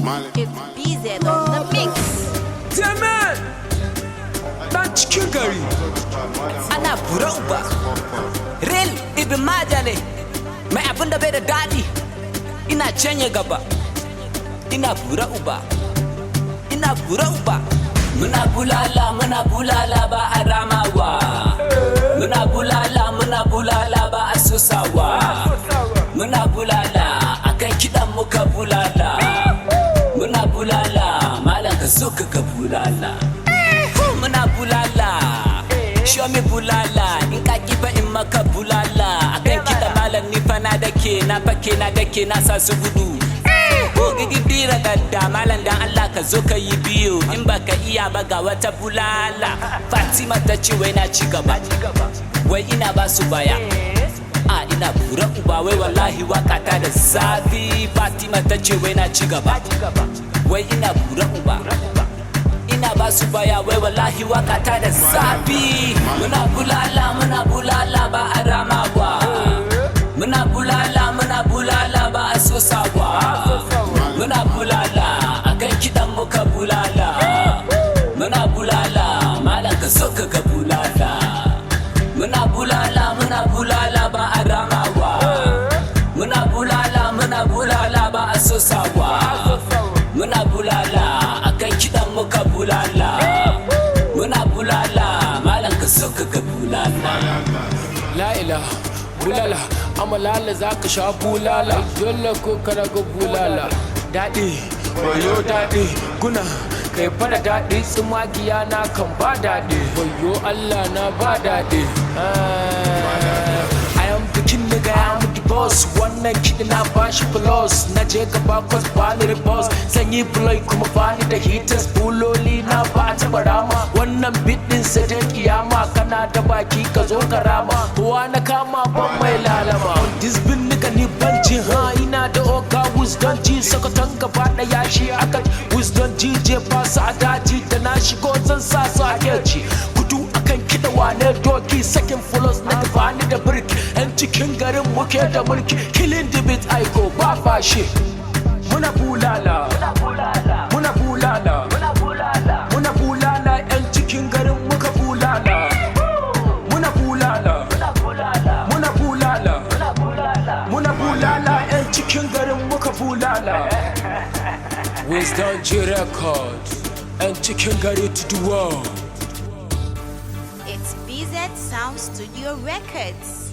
It's BZ on the mix. Temen dan cikin gari. Ana bura uba. Real Ibn Maja ne mai abin da bai da daɗi. Ina canye gaba, ina bura uba, ina bura uba. Muna bulala, muna bulala, ba a ramawa. Muna bulala, muna bulala, ba a sosawa. Muna bulala akan kiɗan muka bulala. Muna bulala, malam, ka zo ka ga bulala. Muna bulala, show me bulala. In ka kifa in maka bulala akan kiɗa, malam, ni fa na dake, na fake, na dake, na sa su gudu. Ko gigibira gadda, malam, dan Allah ka zo ka yi biyu. In baka iya ba, ga wata bulala. Fatima ta ce wai na ci gaba, wai ina ba su baya. A ina bura uba, wai wallahi waka ta da zafi. Fatima ta ce wai na ci gaba, wai ina bura uba, ina ba su baya, wai wallahi waka ta da zafi. Muna bulala, muna bulala, ba a ramawa. Muna bulala, muna bulala, ba a sosawa. Muna bulala akan kiɗan muka bulala. Muna bulala, malam, ka so ka ga bulala. Muna bulala, muna bulala, ba a ramawa. Muna bulala, muna bulala, ba a sosawa. Muna bulala akan kiɗan muka bulala. Muna bulala, malam, ka so ka ga bulala. La'ila bulala amalala, za ka sha bulala dole ko kana ga bulala. Daɗi wayo daɗi guna kai fara daɗi, tsumagiya na kan ba daɗi, wayo Allah na ba daɗi. I am the king nigga, I am the boss. Wannan kiɗi na bashi plus. Na je gaba 'cause bani da boss. Sanyi bloy kuma bani da haters. Buloli na ba a taɓa rama. Wannan beat ɗin sai dai kiyama. Kana da baki, ka zo ka rama. Kowa na kama ban mai lalama. This bin nigga ni banci ha. Ina da oga Wisdom G. Sokoton gaba ɗaya shi aka Wisdom DJ ba su a daji. Da na shigo zan sa su a keji. Gudu akan kiɗa wane doki. Sakin flows na bani da birki. Yan cikin garin muke da mulki. Killing the beat, aiko ba fashi. Muna bulala, muna bulala, muna bulala. Yan cikin garin muka bulala. Muna bulala, muna bulala, muna bulala. Yan cikin garin muka bulala. Wisdom G Record, yan cikin gari to the world. It's BZ Sound Studio Records.